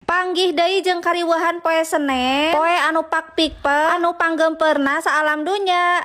Panggih deui jeung kariweuhan poe Senen, poe anu pak pikpek, anu panggemperna saalam dunya.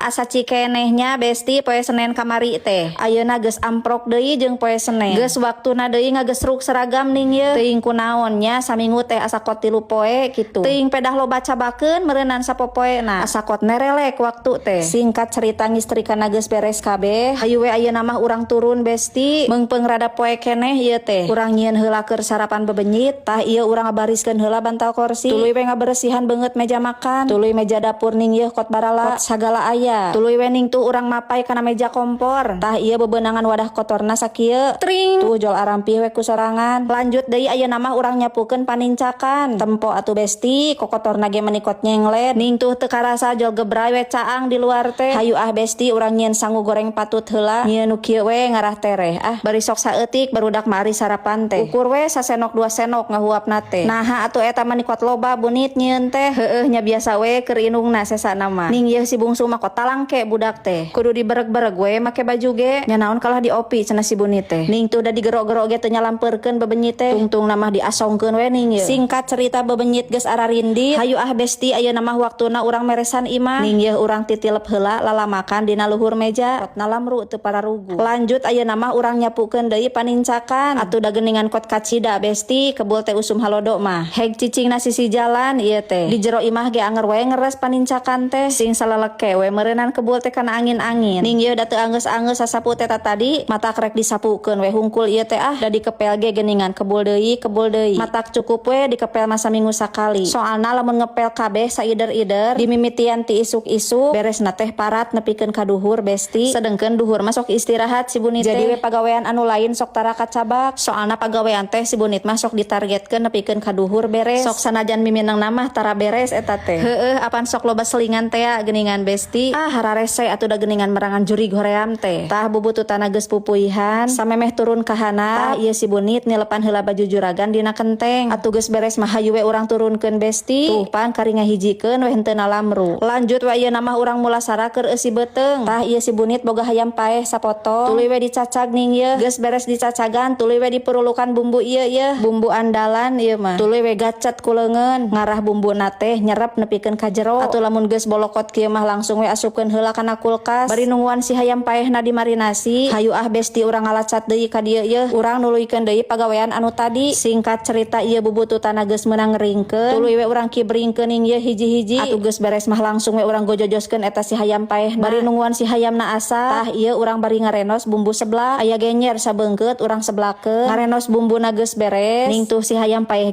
Asa cikeneh nya, Besti, poe Senen kamari teh. Ayeuna geus amprok deui jeung poe Senen. Geus waktuna deui ngagesruk seragam ning ye. Teuing kunaon nya, saminggu teh asa kot 3 poe kitu. Teuing pedah loba cabakeun meureunan sapopoena. Asa kot nerelek waktu teh. Singkat cerita, ngistrikana geus beres kabeh. Hayu we, ayeuna mah urang turun, Besti. Meungpeung rada poe keneh ieu teh. Urang nyieun heula keur sarapan bebenyit. Tah, ieu urang ngabariskeun heula bantal kursi. Tuluy we ngaberesihan beungeut meja makan. Tuluy meja dapur ning yeuh kot barala. Kot sagala aya. Tuluy we ning tuh urang mapay kana meja kompor. Tah, ieu bebenangan wadah kotorna sakieu. Tring. Tuh, jol arampih we ku sorangan. Lanjut deui, ayeuna mah urang nyapukeun panincakan. Tempo atuh, Besti, kokotorna ge meuni kot nyenglet. Ning tuh teu karasa jol gebray we caang di luar teh. Hayu ah, Besti, urang nyieun sangu goreng patut heula. Nyieun nu kieu we ngarah tereh ah. Bari sok saeutik barudak mari sarapan teh. Ukur we sasenok 2 senok ngahuapna teh. Naha atuh eta mah kot loba bunit nyieun teh? Heueuh nya, biasa we keur indungna sesana mah. Ning yeuh si bungsu mah kot talangke budak teh. Kudu dibereg-bereg we make baju ge. Nya naon, kalah diopi cenah si bunit teh. Ning tuh da digerok-gerok ge teu nyalampeurkeun bebenyit teh. Tungtungna mah diasongkeun we ning yeuh. Singkat cerita, bebenyit geus ararindit. Hayu ah, Besti, ayeuna mah waktuna urang meresan imah. Ning yeuh urang titilep heula lalamakan dina luhur meja. Kot nalamru teu pararugu. Lanjut, ayeuna mah urang nyapukeun deui panincakan. Atuh da geuningan kot kacida, Besti, kebul teh usum halodo mah. Heg cicingna sisi jalan ieu teh. Di jero imah ge anger we ngeres panincakan teh. Sing saleleke we meureunnan kebul teh kana angin-angin. Ning ieu da teu anggeus-anggeus sasapu teh tadi, matak rek disapukeun we hungkul ieu teh ah. Da dikepel ge geuningan kebul deui, kebul deui. Matak cukup we dikepel masa minggu sakali. Soalna lamun ngepel kabeh saider-ider dimimitian ti isuk-isuk, beresna teh parat nepikeun ka duhur, Besti. Sedengkeun duhur mah sok istirahat si bunit. Jadi we pagawean anu lain sok tara kacabak. Soalna pagawean teh si bunit mah sok ditargetkeun nepikeun ka duhur beres. Sok sanajan mimineng mah tara beres eta teh. Heueuh, apan sok loba selingan teh geuningan, Besti. Ah, hararese atuh da geuningan merangan jurig hoream teh. Tah, bubututana geus pupuihan, samemeh turun ka handap. Tah, ieu si bunit nilepan heula baju juragan dina kenteng. Atuh geus beres mah hayu we urang turunkeun, Besti. Tuh pan kari ngahijikeun we henteu nalamru. Lanjut we, ayeuna mah urang mulasara keur eusi beuteung. Tah, ieu si bunit boga hayam paeh sapotong. Tuluy we dicacag ning yeuh. Geus beres dicacagan, tuluy we diperulukan bumbu ieu yeuh. Bumbu andalan ieu mah. Tuluy we gacet ku leungeun. Ngarah bumbuna teh nyerep nepikeun ka jero. Atuh lamun geus bolokot kieu mah langsung we asupkeun heula kana kulkas. Bari nungguan si hayam paehna dimarinasi. Hayu ah, Besti, urang ngalacat deui ka dieu yeuh. Urang nuluykeun deui pagawean anu tadi. Singkat cerita, ieu bubututana geus meunang ngeringkeun. Tuluy we urang kibringkeun ning yeuh hiji-hiji. Atuh geus beres mah langsung we urang gojojoskeun eta si hayam paehna. Bari nungguan si hayamna asa. Tah, ieu urang bari ngarenos bumbu seblak. Aya genyer sabeungkeut urang seblakeun. Ngarenos bumbuna geus beres. Ning tuh si hayam paeh